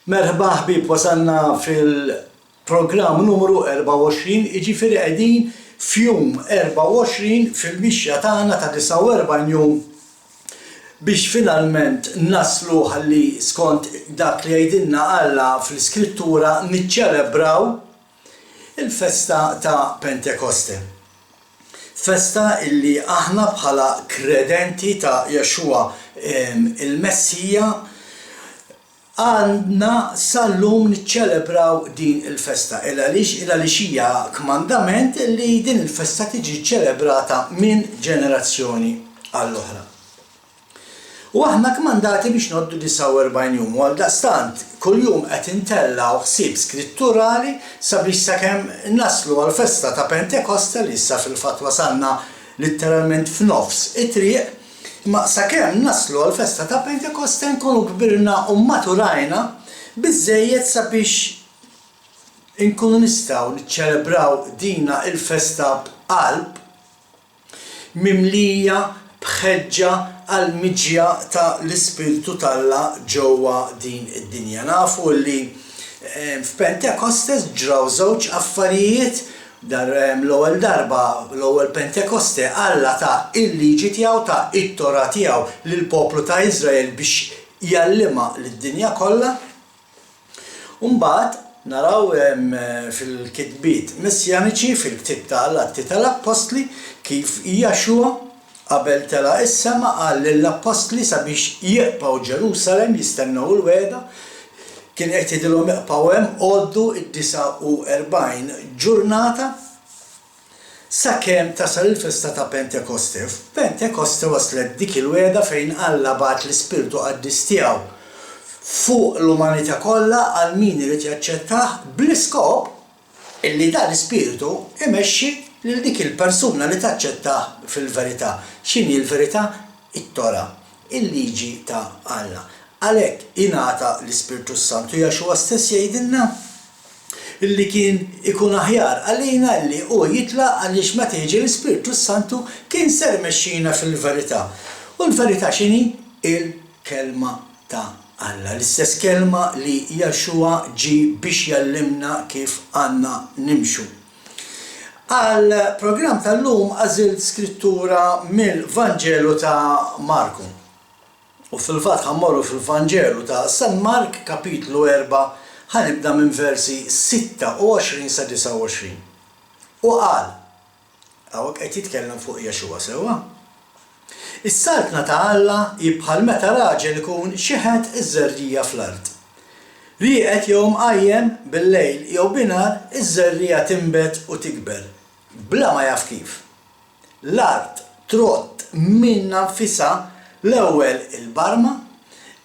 Merħba ħbieb wasalna fil-programm numru 24, jiġifieri qegħdin f'jum 24 fil-mixja tagħna ta' 49 jum biex finalment naslu ħalli skont dak li jgħidilna Alla fl-Iskrittura niċċelebraw il-festa ta' Pentekoste. Festa illi aħna bħala kredenti ta' Yeshua il-Messija għandna sal-lum niċċelebraw din il-festa. Il għaliex? Il għaliex hija kmandament li din il-festa tiġi ċċelebrata minn ġenerazzjoni għall-oħra. U aħna kmandati biex ngħoddu 49 jum, u għaldaqstant kuljum qed intellgħu ħsieb skritturali sabiex sakemm naslu għall-festa ta' Pentekoste, li issa fil-fatt wasalna litteralment f'nofs it-triq, imma sakemm naslu għall-festa ta' Pentekoste nkunu kbirna u mmaturajna biżżejjed sabiex inkunu nistgħu niċċelebraw dina il-festa b'qalb mimlija b'ħeġġa għall-miġja ta' l-Ispirtu t'Alla ġewwa din id-dinja. Nafu li f'Pentekostes ġraw żewġ affarijiet, l-ewwel darba, l-ewwel Pentekoste, Alla ta l-liġi tiegħu, ta t-Torah tiegħu lill-poplu ta' Iżrael biex jgħallimha lid-dinja kollha. U mbagħad naraw fil-kitbiet Messjaniċi, fil-ktieb ta' l-Atti ta' l-Appostli, kif Yahshua, qabel tela' is-sema, qal lill-appostli sabiex jibqgħu Ġerusalem jistennew il-wegħda. Kien qed jgħidilhom ibqgħu hemm, għoddu d-49 ġurnata. Sakemm tasal il-festa ta' Pentekoste. F'Pentekoste waslet dik il-wegħda fejn Alla bagħat l-Ispirtu Qaddis tiegħu fuq l-umanità kollha għal min irid jaċċettah bl-iskop illi dan l-Ispirtu imexxi lil dik il-persuna li taċċettah fil-verità. X'inhi l-verità? It-Torah, il-liġi ta' Alla. Għalhekk ingħata l-Ispirtu s-Santu. Yahshua stess jgħidilna Illi kien ikun aħjar għalina illi hu jitlaq għaliex meta jiġi l-Ispirtu s-Santu kien ser imexxina fil-verità. U l-verità x'inhi? Il-Kelma ta' Alla. L-istess Kelma li Yahshua ġie biex jgħallimna kif għandna nimxu. Għall-programm tal-lum għażilt skrittura mill-Vanġelu ta' Marku. U fil-fatt ħa mmorru fil-Vanġelu ta' San Mark kapitlu 4, ħa nibda minn versi 26 sa 29. U qal, hawnhekk qed jitkellem fuq Yeshua sewwa? Is-saltna ta' Alla hi bħal meta raġel ikun xeħet iż-żerriegħa fl-art. Rieqed jew mqajjem, bil-lejl jew binhar, iż-żerriegħa tinbet u tikber, bla ma jaf kif. L-art trott minnha nfisha l-ewwel il-barma,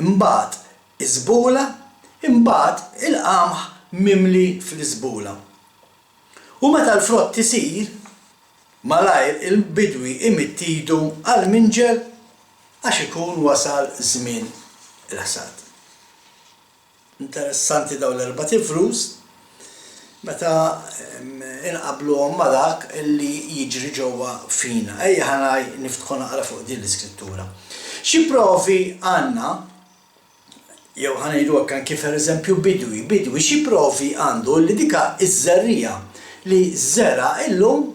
imbagħad iż-żbula, imbagħad il-qamħ mimli fl-iżbula. U meta l-frott isir, malajr il-bidwi imidd idu għall-minġel għax ikun wasal żmien il-ħsad. Interessanti dawn l-erbat ifrus meta inqabbluhom ma' dak li jiġri ġewwa fina. Ejja ħa niftħu naqra fuq din l-iskrittura. Xi provi għandna, jew ħa ngħidu hekk anki pereżempju bidwi, bidwi xi provi għandu li dika ż-żerriegħa li żera' illum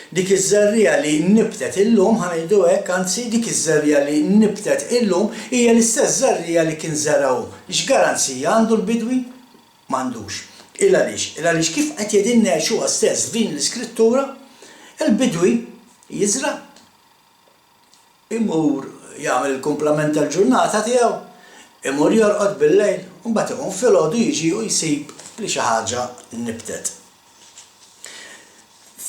Dik iż-żerriegħa li nibtet illum, ħa ngħidu hekk, anzi, dik iż-żerriegħa li nibtet illum hija l-istess żerriegħa li kien żera' hu. X'garanzija għandu l-bidwi? M'għandux. Il għaliex? Il għaliex kif qed jgħidilna Yeshua stess f'din l-iskrittura, il-bidwi jiżra'. Imur jagħmel il-kumplament tal-ġurnata tiegħu, imur jorqod bil-lejl, u mbagħad iqum filgħodu jiġi u jsib li xi ħaġa nibtet.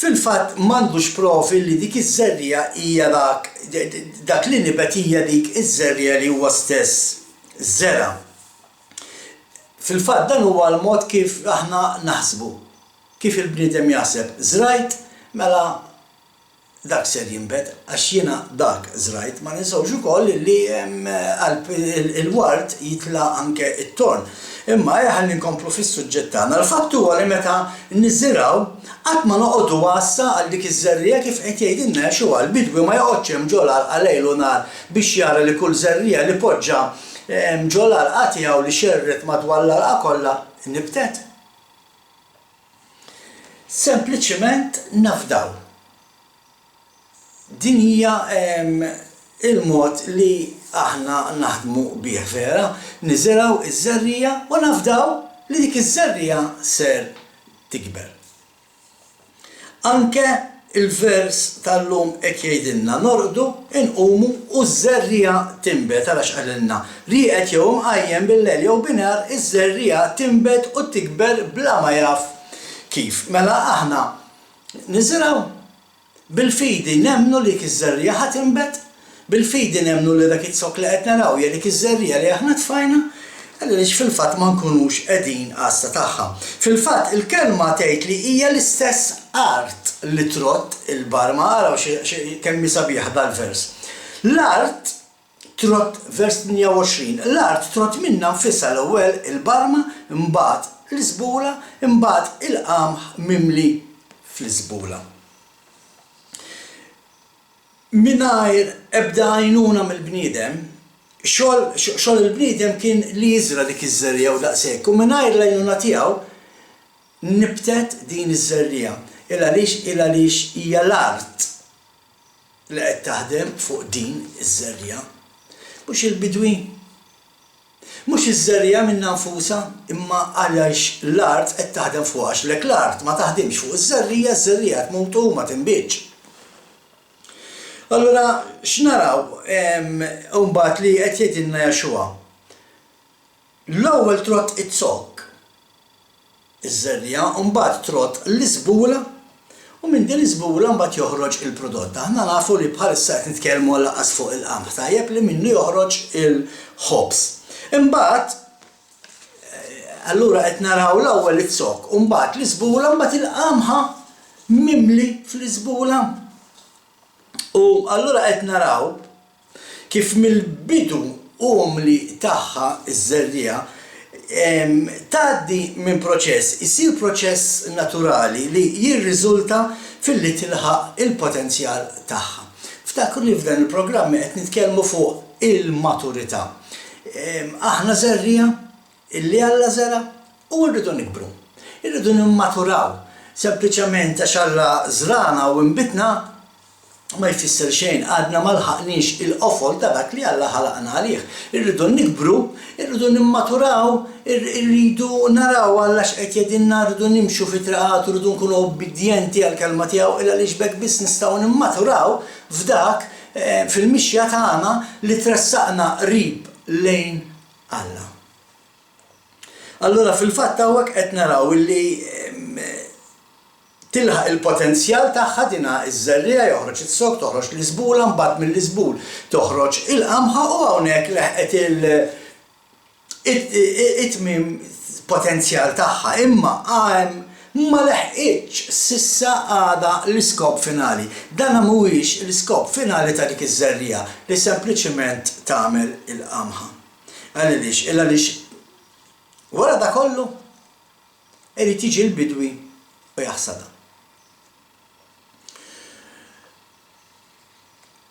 Fil-fatt m'għandux provi li dik iż-żerriegħa hija dak dak li nibet hija dik iż-żerriegħa li huwa stess żera'. Fil-fatt dan huwa l-mod kif aħna naħsbu, kif il-bniedem jaħseb. Żrajt, mela dak ser jinbet għax jiena dak żrajt. Ma ninsewx ukoll li qalb il-ward jitla' anke t-torn. Imma ejja ħalli nkomplu fis-suġġett tagħna. Il-fatt huwa li meta niżirgħu qatt ma noqogħdu għassa għal dik iż-żerriegħa kif qed jgħidilna Yeshua. Il-bidwi ma joqgħodx hemm ġol-għalqa lejl u nhar biex jara li kull żerriegħa li poġġa. Ġol-għalqa tiegħu li xerred madwar l-għalqa kollha nibtet. Sempliċement nafdaw. Din hija il-mod li aħna naħdmu bih vera, niżirgħu ż-żerriegħa u nafdaw li dik iż-żerriegħa ser tikber. Anke l-vers tal-lum hekk jgħidilna, norqdu, inqumu u ż-żerriegħa tinbet. Ara x'qalilna, rieqed jew imqajjem bil-lejl jew binhar, iż-żerriegħa tinbet u tikber bla ma jaf kif. Mela aħna niżirgħu Bil-fidi nemmnu li dik iż-żerriegħa ħa tinbet, bil-fidi nemmnu li dak iz-zokk li qed naraw hija dik iż-żerriegħa li aħna tfajna, għaliex fil-fatt ma nkunux qegħdin għassa tagħha. Fil-fatt il-kelma tgħid li hija l-istess art li trodd il-barma, araw kemm hi sabiħa dal-vers. L-art trodd, vers 28, l-art trodd minnha nfisha l-ewwel il-barma, imbagħad l-iżbula, imbagħad il-qamħ mimli fl-iżbula. Mingħajr ebda għajnuna mill-bniedem, xogħol xogħol il-bniedem kien li jiżra' dik iż-żerriegħa u daqshekk, u mingħajr l-għajnuna tiegħu nibtet din iż-żerriegħa. Il għaliex? Il għaliex hija l-art li qed taħdem fuq din iż-żerriegħa. Mhux il-bidwi. Mhux iż-żerriegħa minnha nfusha, imma għaliex l-art qed taħdem fuqha, għax lek l-art ma taħdimx fuq iż-żerriegħa, iż-żerriegħa tmut u ma tinbitx. Allura x'naraw imbagħad li qed jgħidilna Yeshua? L-ewwel trodd iz-zokk, iż-żerriegħa, u mbagħad trodd l-iżbula, u minn din l-iżbula mbagħad joħroġ il-prodott. Aħna nafu li bħalissa qed nitkellmu għall-anqas fuq il-qamħ tajjeb li minnu joħroġ il-ħobż. Imbagħad allura qed naraw l-ewwel iz-zokk u mbagħad l-iżbula, mbagħad il-qamħa mimli fl-iżbula. U allura qed naraw kif mill-bidu umli tagħha ż-żerriegħa tgħaddi minn proċess, isir proċess naturali li jirriżulta filli tilħaq il-potenzjal tagħha. Ftakru li f'dan il-programmi qed nitkellmu fuq il-maturità. Aħna żerriegħa illi Alla żera' u rridu nikbru. Irridu nimmaturaw. Sempliċement għax Alla żragħna u nbitna ma jfisser xejn, għadna ma lħaqniex il-qofol ta' dak li Alla ħalaqna għalih. Irridu nikbru, irridu nimmaturaw, irridu naraw Alla x'qed jgħidilna, rridu nimxu fi triqatu, rridu nkunu ubbidjenti għall-kelma tiegħu, il għaliex b'hekk biss nistgħu nimmaturaw f'dak, fil-mixja tagħna li tressaqna qrib lejn Alla. Allura fil-fatt hawnhekk qed naraw illi tilħaq il-potenzjal tagħha din iż-żerriegħa, joħroġ iz-zokk, toħroġ l-iżbula, mbagħad mill-iżbul toħroġ il-qamħa u hawnhekk leħqet it-tmiem potenzjal tagħha. Imma ma leħqitx s'issa għadha l-iskop finali. Dan mhuwiex l-iskop finali ta' dik iż-żerriegħa li sempliċement tagħmel il-qamħa. Għaliex? Il għaliex wara da kollu irid jiġi l-bidwi u jaħsadha.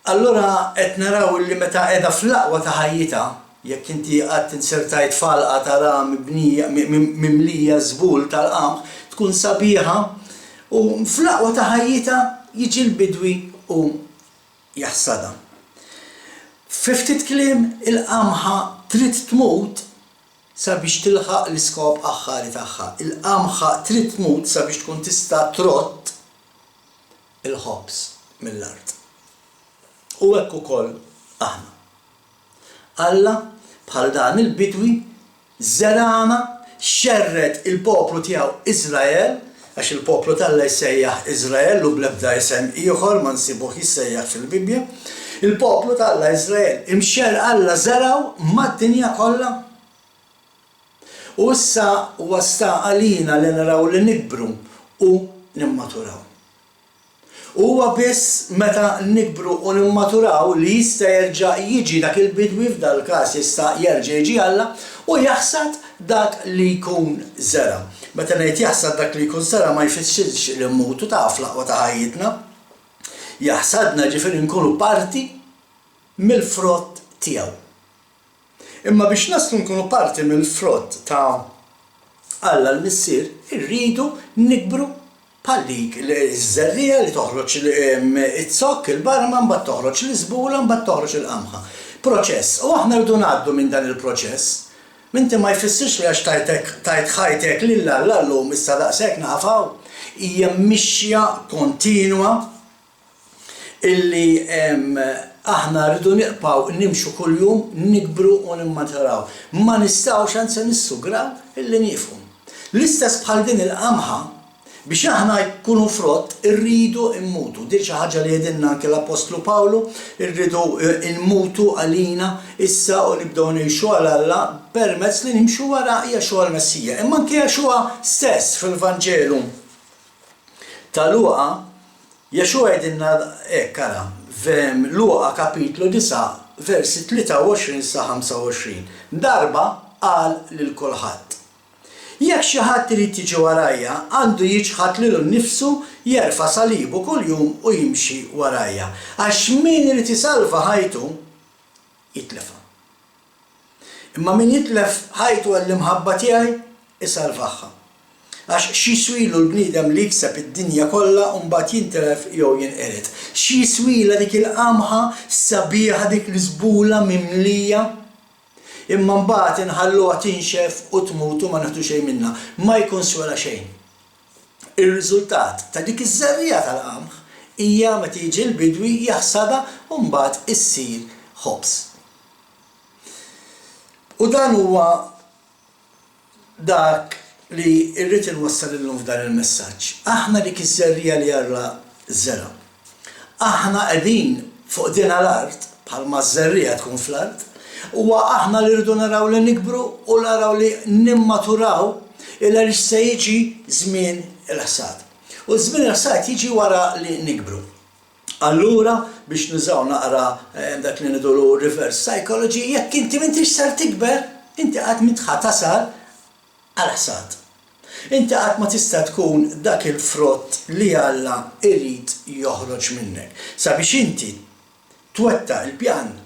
Allura qed naraw li meta qiegħda fl-aqwa ta' ħajjitha, jekk inti qatt insertajt f'għalqa tara mibnija mimlija żbul tal-qamħ, tkun sabiħa u fl-aqwa ta' ħajjitha jiġi l-bidwi u jaħsadha. Fi ftit kliem, il-qamħa trid tmut sabiex tilħaq l-iskop aħħari tagħha. Il-qamħa trid tmut sabiex tkun tista' trodd il-ħobż mill-art. U hekk ukoll aħna. Alla, bħal dan il-bidwi, żeragħna, xerred il-poplu tiegħu Iżrael, għax il-poplu t'Alla jissejjaħ Iżrael u bl-ebda isem ieħor ma nsibuh jissejjaħ fil-Bibbja. Il-poplu t'Alla Iżrael, imxerr Alla żergħu mad-dinja kollha. U issa huwa sta għalina li naraw li nikbru u nimmaturaw. U huwa biss meta nikbru u nimmaturaw li jista' jerġa' jiġi dak il-bidwi, f'dal-każ jista' jerġa' jiġi Alla, u jaħsad dak li jkun żera'. Meta ngħid jaħsad dak li jkun żera' ma jfissirx li mmutu ta' fl-aqwa ta' ħajjitna. Jaħsadna ġifieri nkunu parti mill-frott tiegħu. Imma biex naslu nkunu parti mill-frott ta' Alla l-Missier, irridu nikbru bħal dik iż-żerriegħa li toħroġ iz-zokk, il-barma, mbagħad toħroġ l-iżbula, mbagħad toħroġ il-qamħa. Proċess. U aħna rridu ngħaddu minn dan il-proċess. Inti ma jfissirx li għax tajtek tajt ħajtek lil Alla llum issa daqshekk naqaf hawn. Hija mixja kontinwa illi aħna rridu niqbgħu nimxu kuljum, nikbru u nimmaturaw. Ma nistgħux anzi nissugraw illi nieqfu. L-istess bħal din il-qamħa, biex aħna jkunu frott irridu mmutu. Din xi ħaġa li jgħidilna anke l-Appostlu Pawlu, irridu nmutu għalina issa u nibdew ngħixu għal Alla permezz li nimxu wara Yeshua l-Messija. Imma anke Yeshua stess fil-Vanġelu ta' Luqa, Yeshua jgħidilna hekk, ara, f'Luqa kapitlu 9 versi 23 sa 25, darba qal lil kulħadd, Jekk xi ħadd irid jiġi warajja, għandu jiċħad lilu nnifsu, jerfa' salibu kuljum u jimxi warajja. Għax min irid isalva ħajtu, jitlifha. Imma min jitlef ħajtu għall-imħabba tiegħi, isalvahha. Għax x'jiswilu l-bniedem li jikseb id-dinja kollha u mbagħad jintilef jew jinqered? X'jiswilha dik il-qamħa sabiħa, dik l-iżbula mimlija? Imma mbagħad inħalluha tinxef u tmut u ma nieħdu xejn minnha. Ma jkun swela xejn. Ir-riżultat ta' dik iż-żerriegħa tal-qamħ hija meta jiġi l-bidwi jaħsadha u mbagħad issir ħobż. U dan huwa dak li rrid inwassal illum f'dan il-messaġġ. Aħna dik iż-żerriegħa li Alla żera'. Aħna qegħdin fuq din l-art, bħalma ż-żerriegħa tkun fl-art, huwa aħna li rridu naraw li nikbru u naraw li nimmaturaw il għaliex se jiġi żmien il-ħsad. U żmien il-ħsad jiġi wara li nikbru. Allura, biex nużaw naqra dak li ngħidulu reverse psychology, jekk inti m'intix ser tikber, inti qatt m'int ħa tasal għall-ħsad. Inti qatt ma tista' tkun dak il-frott li Alla jrid joħroġ minnek. Sabiex inti twettaq il-pjan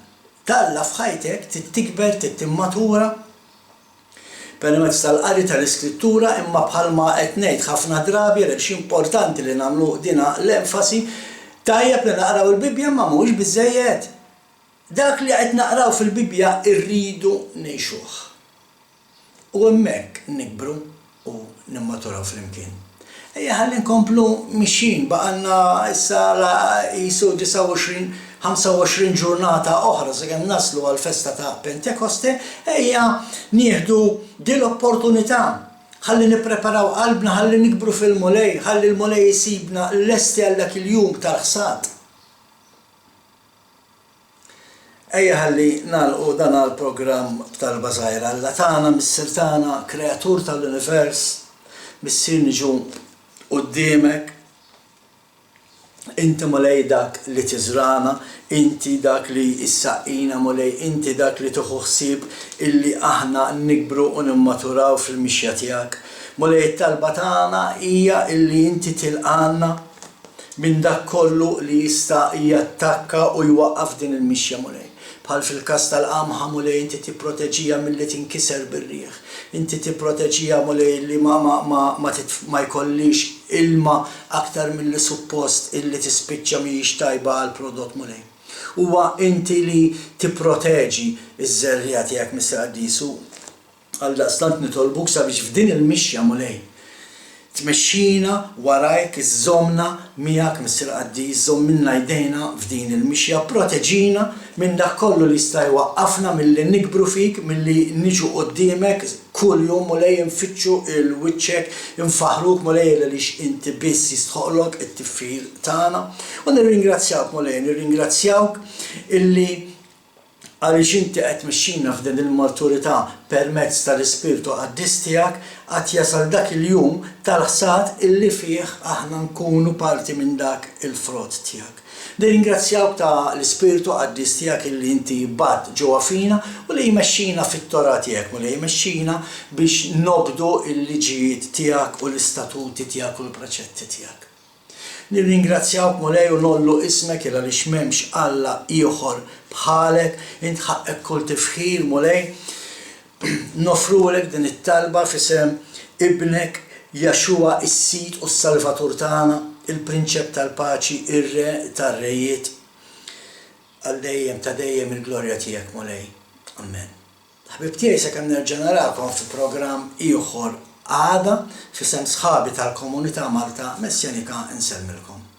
t'Alla f'ħajtek, trid tikber, trid timmatura, permezz tal-qari tal-Iskrittura, imma bħalma qed ngħid ħafna drabi, għaliex importanti li nagħmlu dina l-enfasi, tajjeb li naqraw il-Bibbja imma mhuwiex biżżejjed. Dak li qed naqraw fil-Bibbja rridu ngħixuh. U hemmhekk nikbru u nimmaturaw flimkien. Ejja ħalli nkomplu mixjin, baqgħalna issa la qisu 29, 25 ġurnata oħra sakemm naslu għall-festa ta' Pentekoste, ejja nieħdu din l-opportunità ħalli nippreparaw qalbna ħalli nikbru fil-Mulej, ħalli l-Mulej isibna lesti għal dak il-jum tal-ħsad. Ejja ħalli nagħlqu dan l-programm b'talba żgħira. Alla tagħna, Missier tagħna, Kreatur tal-univers, Missier niġu quddiemek. Inti Mulej dak li tiżragħna, inti dak li ssaqqina Mulej, inti dak li tieħu ħsieb illi aħna nikbru u nimmaturaw fil-mixja tiegħek. Mulej it-talba tagħna hija illi inti tilqagħna minn dak kollu li jista' jattakka u jwaqqaf din il-mixja, Mulej. Bħal fil-każ tal-qamħa, Mulej, inti tipproteġiha milli tinkiser bir-riħ. Inti tipproteġiha, Mulej, li ma ma ma ma ma jkollhiex ilma aktar milli suppost illi tispiċċa mhijiex tajba għall-prodott, Mulej. Huwa inti li tipproteġi ż-żerriegħa tiegħek, Missier Qaddis, u Għaldaqstant nitolbuk sabiex f'din il-mixja, Mulej, tmexxina warajk, iżżommna miegħek, Missier Qaddis, żommilna jdejna f'din il-mixja, pproteġina minn dak kollu li jista' jwaqqafna milli nikbru fik, milli niġu quddiemek kuljum, Mulej, infittxu 'l wiċċek, infaħħruk, Mulej, għaliex inti biss jistħoqqlok it-tifħir tagħna. U nirringrazzjawk, Mulej, nirringrazzjawk illi Għaliex inti qed tmexxina f'din il-maturità permezz tal-Ispirtu Qaddis tiegħek, għad jasal dak il-jum tal-ħsad illi fih aħna nkunu parti minn dak il-frott tiegħek. Nirringrazzjawk ta' l-Ispirtu Qaddis tiegħek illi inti bgħatt ġewwa fina u li jmexxina fit-Torah tiegħek, Mulej, jmexxina biex nobdu l-liġijiet tiegħek u l-istatuti tiegħek u l-preċetti tiegħek. Nirringrazzjawk Mulej u ngħollu ismek il għaliex m'hemmx Alla ieħor bħalek, int ħaqqek kull tifħir Mulej. Noffrulek din it-talba f'isem Ibnek Yahshua is-Sid u s-Salvatur tagħna, il-Prinċep tal-Paċi, ir-Re tar-Rejiet. Għal dejjem ta' dejjem il-glorja tiegħek Mulej. Amen. Ħbieb tiegħi sakemm nerġa' narakom fi programm ieħor għada, f'isem sħabi tal-Komunità Malta Messjanika nsellmilkom.